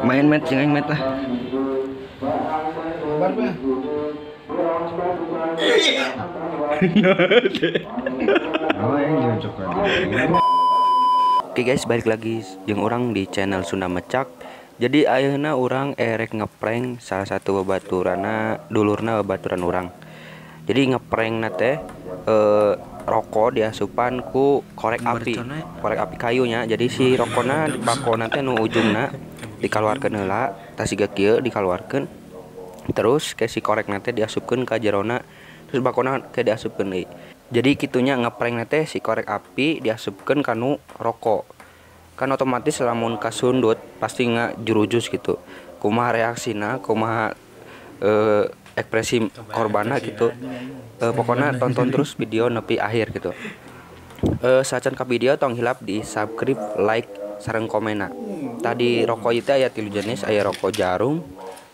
Main met jeung aing met lah. Oke guys, balik lagi jeung urang di channel Sunda Mecak. Jadi ayeuna urang erek ngeprank salah satu babaturana, dulurna babaturan urang. Jadi ngeprank teh rokok diasupan ku korek api kayunya. Jadi si rokona bakona teh nu ujungna dikaluarkeun heula, tah siga kieu dikaluarkeun. Terus ke si korekna teh diasupkeun ka jerona, terus bakona ke diasupkeun deui. Jadi kitunya ngeprank teh si korek api diasupkeun kanu rokok. Kan otomatis lamun kasundut pasti ngajurujus gitu. Kumaha reaksina, kumaha ekspresi korbanna gitu. Pokoknya tonton terus video nepi akhir gitu. Sacan ka video tong hilap di subscribe, like, sareng komenna. Tadi rokok itu aya 3 jenis, aya rokok jarum,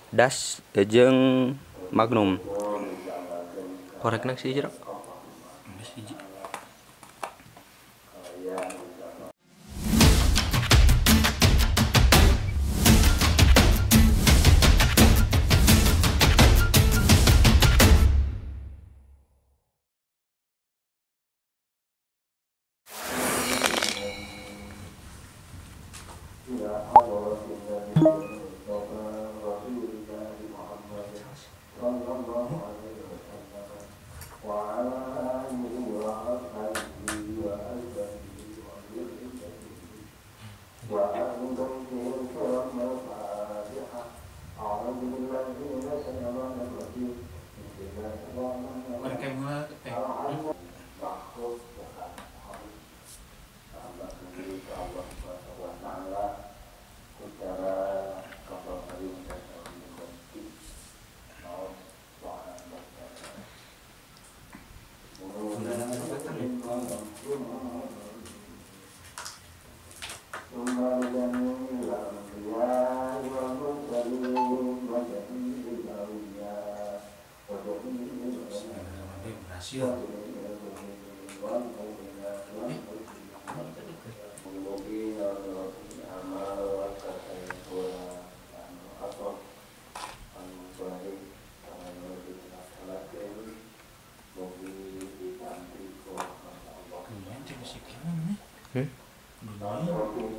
das, jeung magnum. Korekna sih jerok.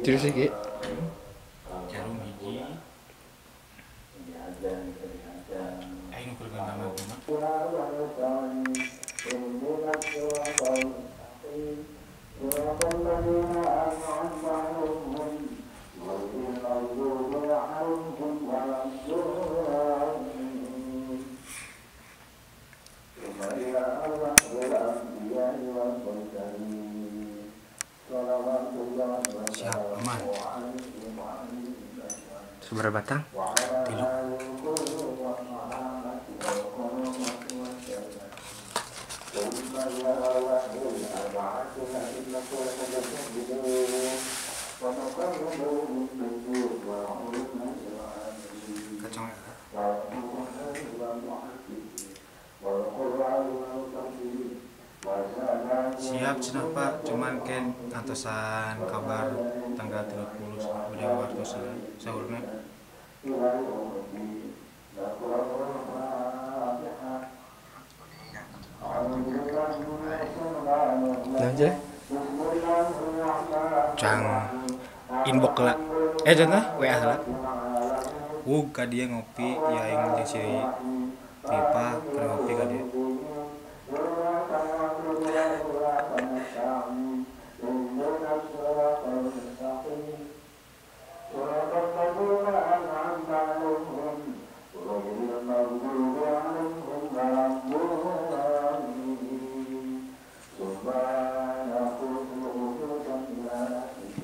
Terus iki jarum hiji aing ukur gantang mah. Siap, aman. Seberapa batang? 3. Kacang ya. Siap cenah Pak, cuman ken antosan kabar tanggal 30 udah wartosan sahurna. Nah, aja. Cang inbox lah. Jangan WA lah. Wug ka dia ngopi ya aing jeung si Tipa keur ngopi ka dia.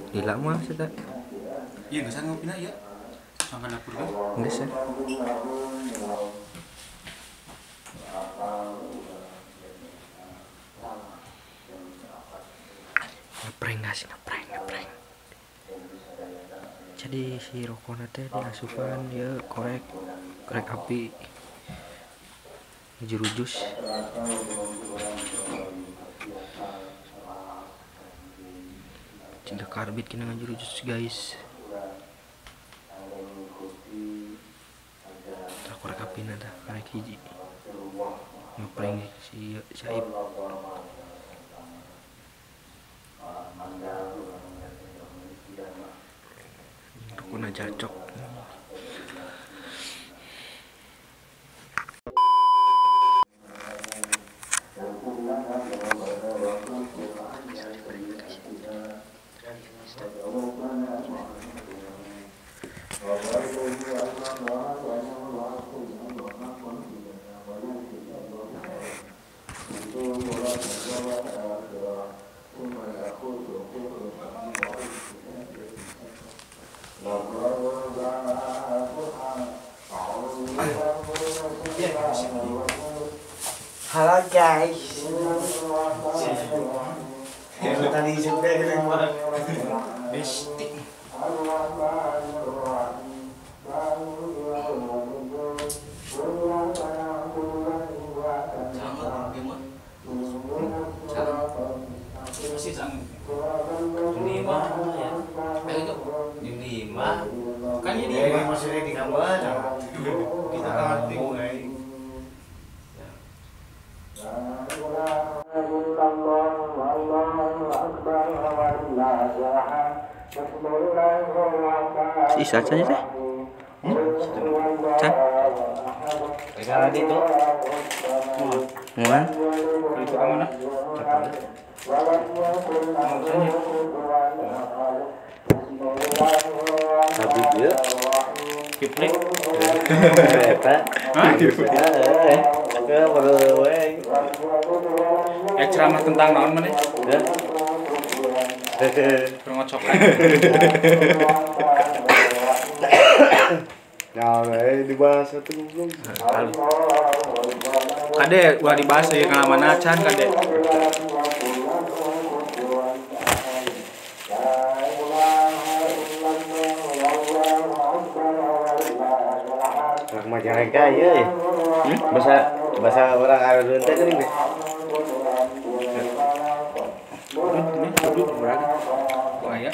Gila mah sih tak? Iya nggak usah ngopi na ya, sampai dapur kan? Nggak sih. Ngeprank nggak sih, ngeprank. Jadi si rokona teh diasupan ya korek api, jurujus. Cinta karbit kena ngajurujus guys. Ngopina tah karek hiji. Ngeprank si Saib. Rukuna cacok. Halo guys. Tadi sudah Besti. Kan ini maksudnya di kamar. Kita ngerti. Isa saja teh. Can. Mereka itu. Mana? Itu ke mana? Habib dia. Kipli. Eta. Hah? Ya ceramah tentang naon maneh? Pengocokan. Nah, dibahas satu goblok. Kade ulah dibahas ieu ngalamana can kade. Urang Majalengka ieu ya. Bahasa bahasa urang Areureun teh geuning deh. Kok aya?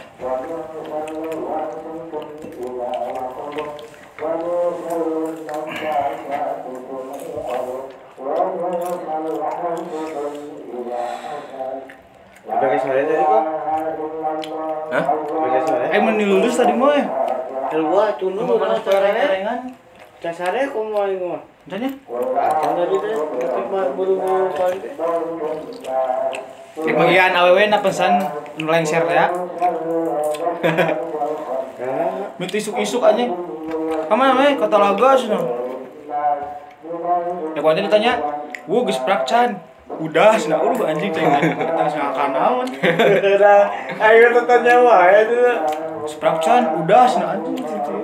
Pakai sore tadi kok? Hah? Pakai sore. Mun lulus tadi mah. Keluar tulu urang cerengan. Casare kumaha ieu mah? Tanya? Acan tadi teh, tapi buru-buru kali teh. Cek bagian awewe na pesan nu lengser teh ya. Mitu isuk-isuk anjing. Ka mana we? Kota Laga cenah. Ya kuanti ditanya, "Wuh, geus prak can." Udah cenah udah anjing ceng eta cenah naon. Ayo tanya wae tuh. Geus prak can, udah cenah anjing gitu.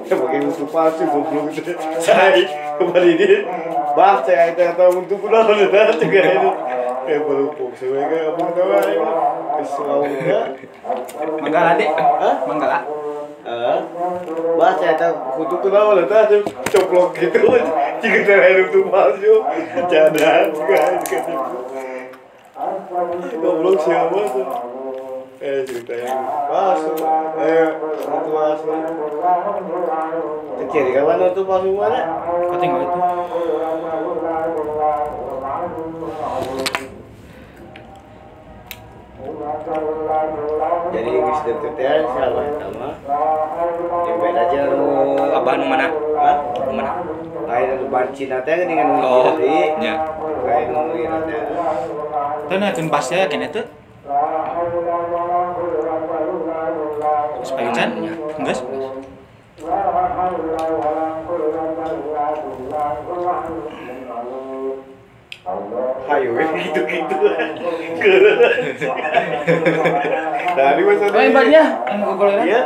Ya pakai musuh palsu goblok itu. Saya kembali ini bah saya kata untuk pulang udah juga itu. Baru pok saya kayak apa tahu aja. Keselaunya. Manggala dek. Hah? Manggala. Bah saya tahu kutu kenal udah coplok gitu. Jika saya untuk palsu, jangan juga gitu. Goblok siapa tuh? Ceritanya palsu. Itu palsu. Kecil kawan itu palsu mana? Kau tinggal itu. Jadi geus deket ya siapa sama? Yang beda aja lu abah nu mana? Hah? Nu mana? Lain anu bancina teh geuningan nu tadi. Nya. Lain nu ieu teh. Teh naikeun basnya keneh teh. Geus payu can? Geus. Hayo gitu-gitu. Tadi masa Oh, ibarnya anu gogoleran. Iya.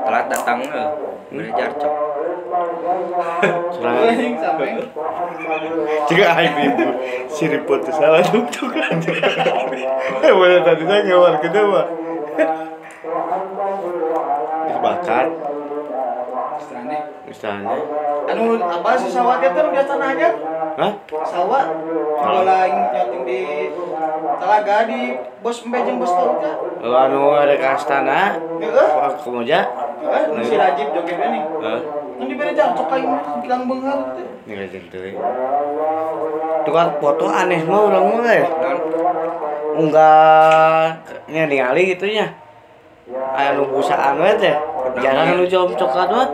Telat datang belajar cok. Sorangan sampai. Jika aing ribut, si ribut teh salah jam coklat. Mana tadi teh ngewarkeun teh mah. Geus bakat. Misalnya. Anu apa sih sawah teh biasa nanya? Hah? Sawah. Bola nyoting di talaga di bos embe jeung bos paut ya. Anu ada kastana. Heeh. Kumaha? Heeh, nu si Rajib jogetnya nih. Heeh. Nu dibere jangcok ka ieu kilang beunghar teh. Ngejeun teh. Tukang foto aneh mah urang mah euy. Unggah nya ningali kitu nya. Aya nu busaan we teh. Jarang nu jam coklat mah.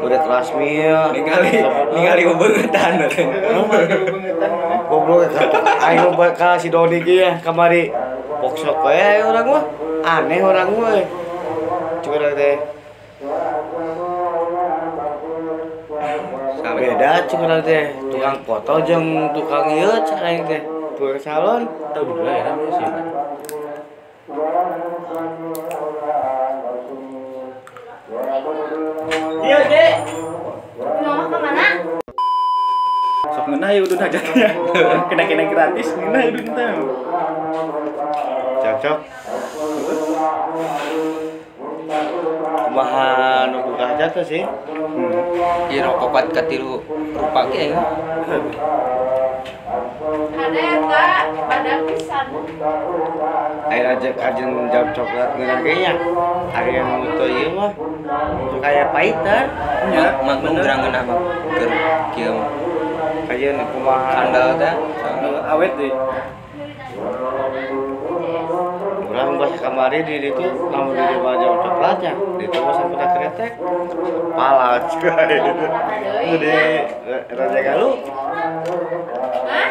Udah kelas mil ningali bebengetan. Goblok aing ka si Doni ge ya kamari. Boksok we urang mah. Aneh urang mah. Coba teh. Beda cuma teh tukang foto jeung tukang ieu cek aing teh. Tukang salon teu bener ya sih. Iya, Dek. Mama kemana? Sok ngeunah ya udun hajatnya. Kena-kena gratis ngeunah udun teh. Cocok. Kumaha nu buka hajat teh sih? Ieu rokok pat katilu rupa ge. Ada eta badan pisan. Air aja kajen jam coklat ngeunah ge nya. Ari anu teu ieu mah kayak pahitan. Nya magnum gerang ngeunah mah keur kieu mah. Kajen kumaha kandal teh awet deui. Urang pas kamari di ditu lamun di dieu jam coklatnya, di ditu mah sampai kretek. Pala cuy. Itu di Raja Galuh. Hah?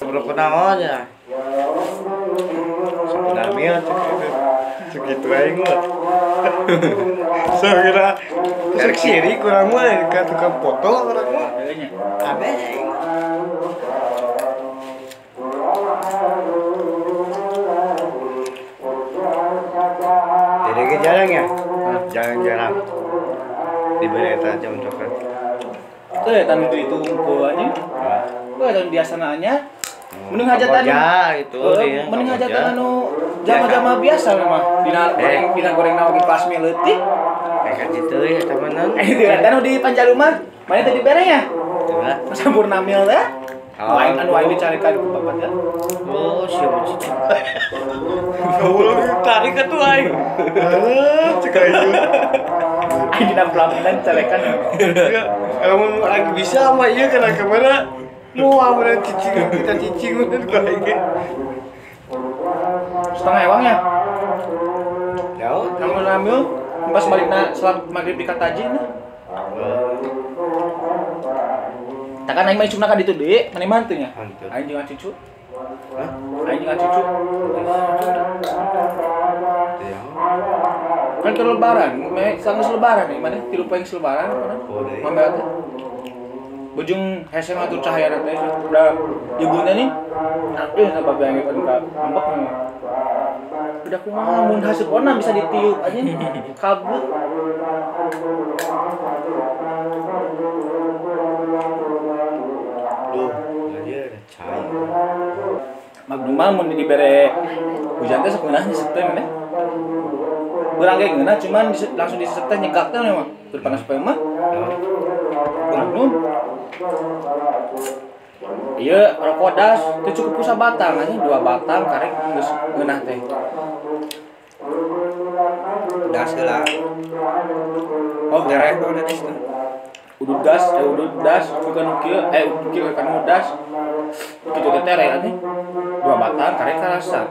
Belum kenal aja. Sepeda mil segitu aing mah. Saya kira siri kurang mah ka tukang foto kurang mah. Aneh aing. Jadi ke jarang ya? Jarang-jarang. Diberi eta jam coklat. Teu eta nu itu unggul anjing. Wah, dan biasanya mending hajatan itu dia. Mending hajatan anu jama-jama biasa mah. Dina goreng dina goreng na oge pas leutik. Ka kitu ya temenan. Di anu di Panjalumah, mana tadi bere ya? Sampurna mil teh. Aing anu aing dicarikan ku bapak teh. Oh, siapa cici? Goblok tarik atuh aing. Cek aing. Aing dina pelaminan carekan. Lamun aing bisa mah ieu kana ka mana? Mau amun cicing kita cicing mun ku aing. Setengah ewang ya? Jauh. Namun ambil pas balikna salat maghrib di Kataji nah. Takkan aing mah isukna ka ditu deui, maneh mah henteu nya? Aing jeung cucu. Hah? Aing jeung cucu. Kan keur lebaran, sanggeus lebaran nih, maneh tilu poe geus lebaran mana? Mamel teh. Bujung hese ngatur cahaya teh udah ibunya nih. Sabab yang anu ka ambek nih. Udah kumaha mun haseupna bisa ditiup anjing kabut. Duh, dia ada cahaya. Magnum mah mun dibere hujan teh sok ngeunah nyesep teh maneh. Urang ge ngeunah cuman langsung disesep teh nyegak teh mah. Berpanas poe mah. Magnum. Iya, rokok das teu cukup ku sabatang anjing 2 batang karek geus ngeunah teh. Das heula. Oh, gereh udah das teh. Udud das, udud das, bukan nu kieu, udud kieu kan nu das. Kitu teh tere anjing. 2 batang karek karasa.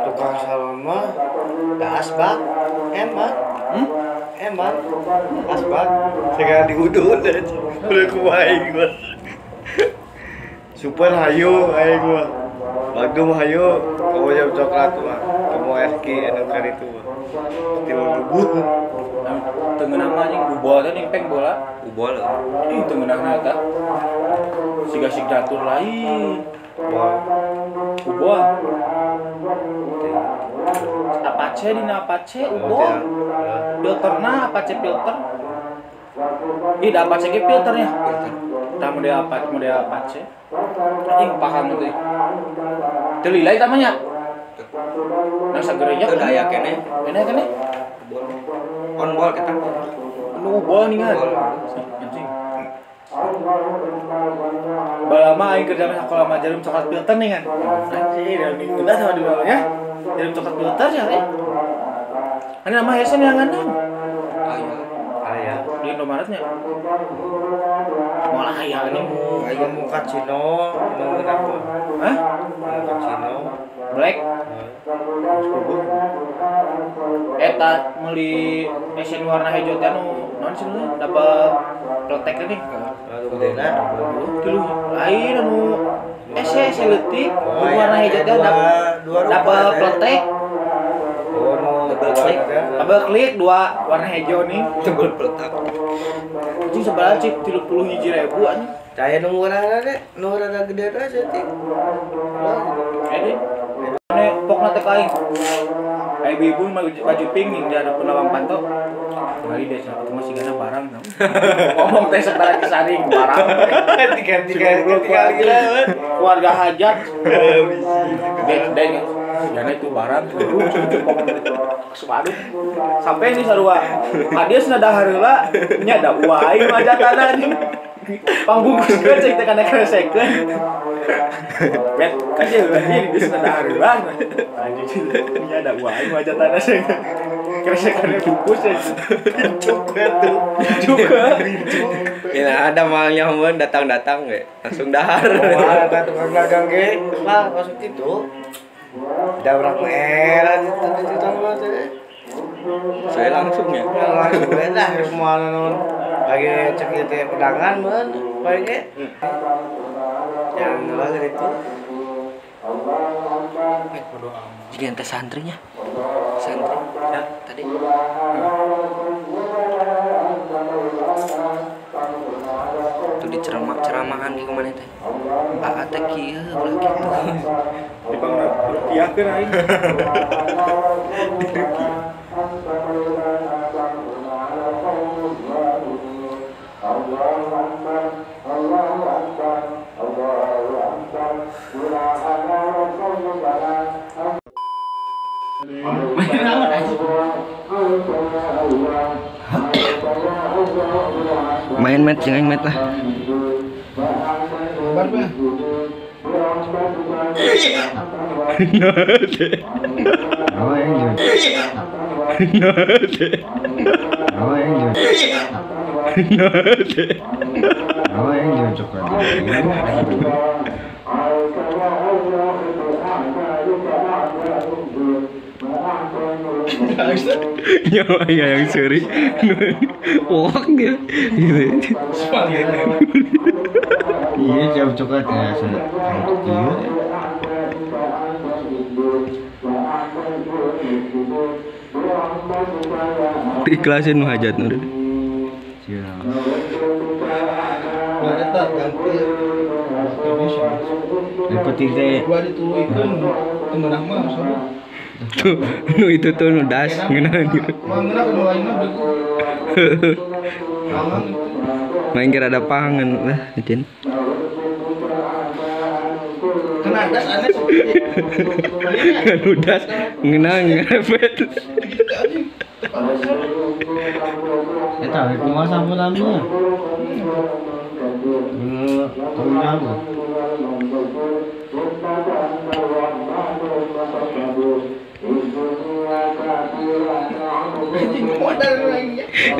Tukang salon mah das bak, eman. Eman. Asbak. Segala diudud aja. Udah kumaha aing mah. Super hayu aing mah. Magnum hayu, kamu jam coklat mah. Kamu SK anu kan itu mah. Tilu lubuh. Teu ngeunah mah anjing bubol teh ning peng bola. Bubol. Ih teu ngeunahna eta. Siga signatur lain. Bol. Bubol. Apache dina Apache ubol. Filterna Apache filter. Ih, da Apache ge filternya. Tah model Apache, model Apache. Anjing paham teh. Teu lila eta mah nya. Nah sagerenya teu aya keneh. Keneh keneh. On ball kita. Nu ubol ningan. Anjing. Balama aing kerja sekolah mah jarum coklat filter nih kan. Anjing, udah sama di bawahnya. Jarum coklat filter ya, eh. Ini nama Hesen yang ngandang. Aya. Aya. Di Indomaretnya. Malah aya ini. Aya muka Cino, nu kenapa? Hah? Muka Cino. Black. Eta meuli Hesen warna hijau teh anu naon sih nu dapat protek ini. Gedena. Tilu lain anu ese leutik warna hijau teh dapat protek. Oh, no, double klik. Double klik dua warna hijau nih. Double peletak. Anjing sabaraha cik 31.000 anjing. Caya nu warna teh, nu rada gede teh seutik. Eh, ini pokna teh aing. Kayak ibu-ibu baju pink nih di hadapan lawang panto. Kali deh, itu masih gana barang. Ngomong teh setara kisaring barang. Tiga gila. Keluarga hajat. Deh, gana itu barang. Suaduh. Sampai ini sarua. Hadiah cenah dahar heula nya da aing hajatana anjing. Pangbungkuskeun cek teh kana kresekeun. Bet kan dia ini geus dahar heula. Anjing nya da aing hajatana sih. Kresekannya bungkus ya. Pincuk tuh. Pincuk. Ya ada malnya mun datang-datang ge langsung dahar. Wah, ada tukang dagang ge. Lah masuk itu. Dabrak merah itu tambah teh. Saya langsung ya. Langsung beda semua non. Lagi cek ieu teh pedangan mun paling ge. Jangan lah itu. Jadi ente santrinya. Santri. Ya, tadi. Itu di ceramah-ceramahan di kemana teh? Aa teh kieu ulah kitu. Dipang rupiahkeun aing. Dirupiah. Main met jeung aing met lah. Bar mah. Nyawa yang seri wok gitu. Iya jam coklat ya sudah. Iya. Ikhlasin nu hajat nu. Siap. Penting teh. Gua dituluykeun teu meunah mah soalnya. Tuh, nu itu tuh nu das ngeunah gitu. Ngeunah nu lainna beuh. Main kira ada pangan lah, Cin. Kena das aneh. Nu das ngeunah ngerepet. Eta we kumaha sampulanna?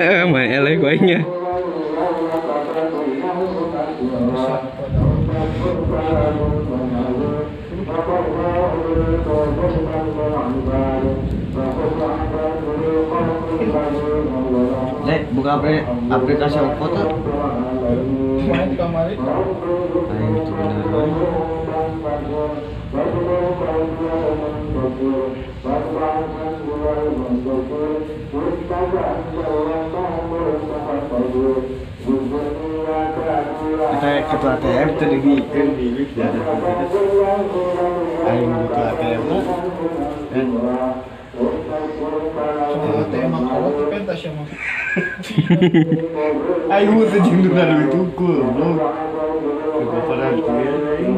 Main eleh kuenya. Lek, buka aplikasi apa tuh? Main di kamar. Ayo itu bener. Kita ketua ATM itu dibikin bibit dari. Ayo buka ATM lah. Soalnya emang kolot di pentas ya mah. Ayo teh jeung nu duit tukul, goblok. Kegoparan kieu aing.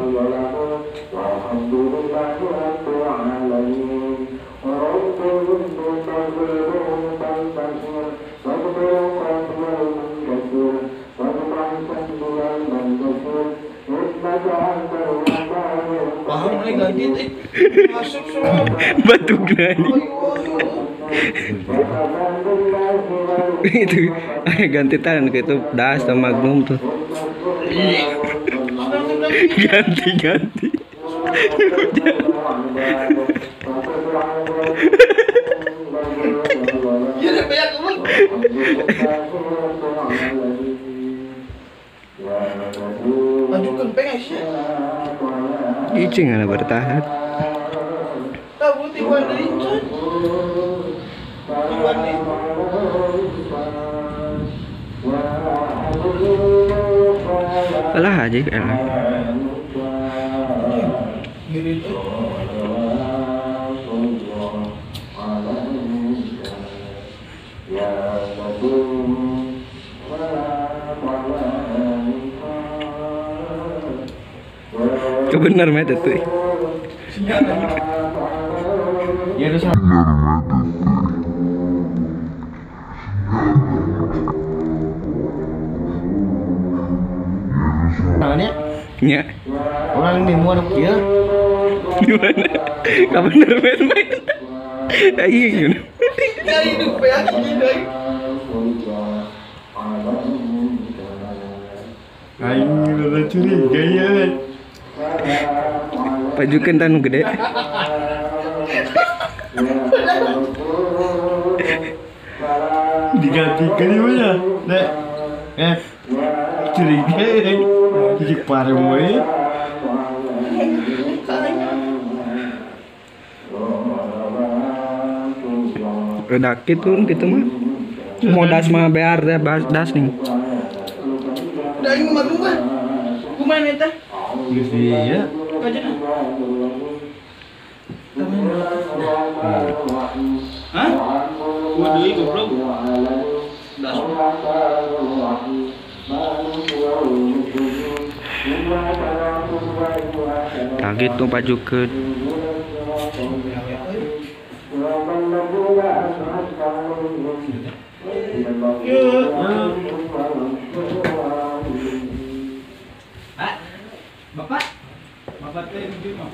Paham nih ganti teh. Masuk semua. Batukna anjing. Itu ganti tangan ke itu das sama magnum tuh. Ganti-ganti. Lanjutkan pengen sih. Icing ada bertahan. Tahu tiwan deui coy. Tiwan deui. Alah aja elah. Kebenar mah itu. Ya terus. Tangannya? Ya. Orang ini mau anak dia. Gimana? Kebenar main. Ayo gimana? Ya hidup ya gini. Aing udah curiga ya. Pajukan tanu gede. Digantikan ya, Dek. Curiga ya. Jadi parem we. Udah gitu gitu mah. Mau das mah bear deh, das nih. Udah ini mah gua. Kumaha eta? Geus iya. Hah? Gua deui goblok. Das. Tah gitu pajukeun. Bapak? Bapak teh di mah.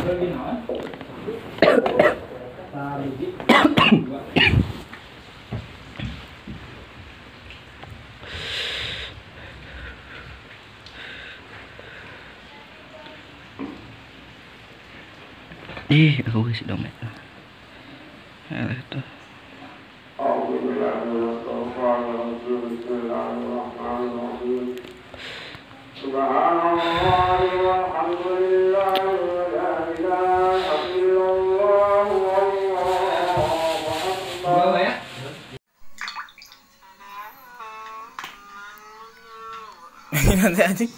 Lagi naon? Ih, aku isi dompet. Alah tuh. Nanti anjing.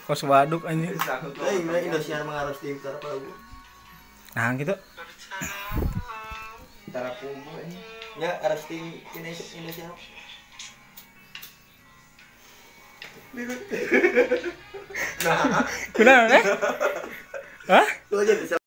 Kos waduk anjing. Indosiar mah harus di Tara Pagu. Nah, gitu. Tara Pagu anjing. Ya harus di Indosiar. Nah, kunaon eh? Hah? Lu aja bisa.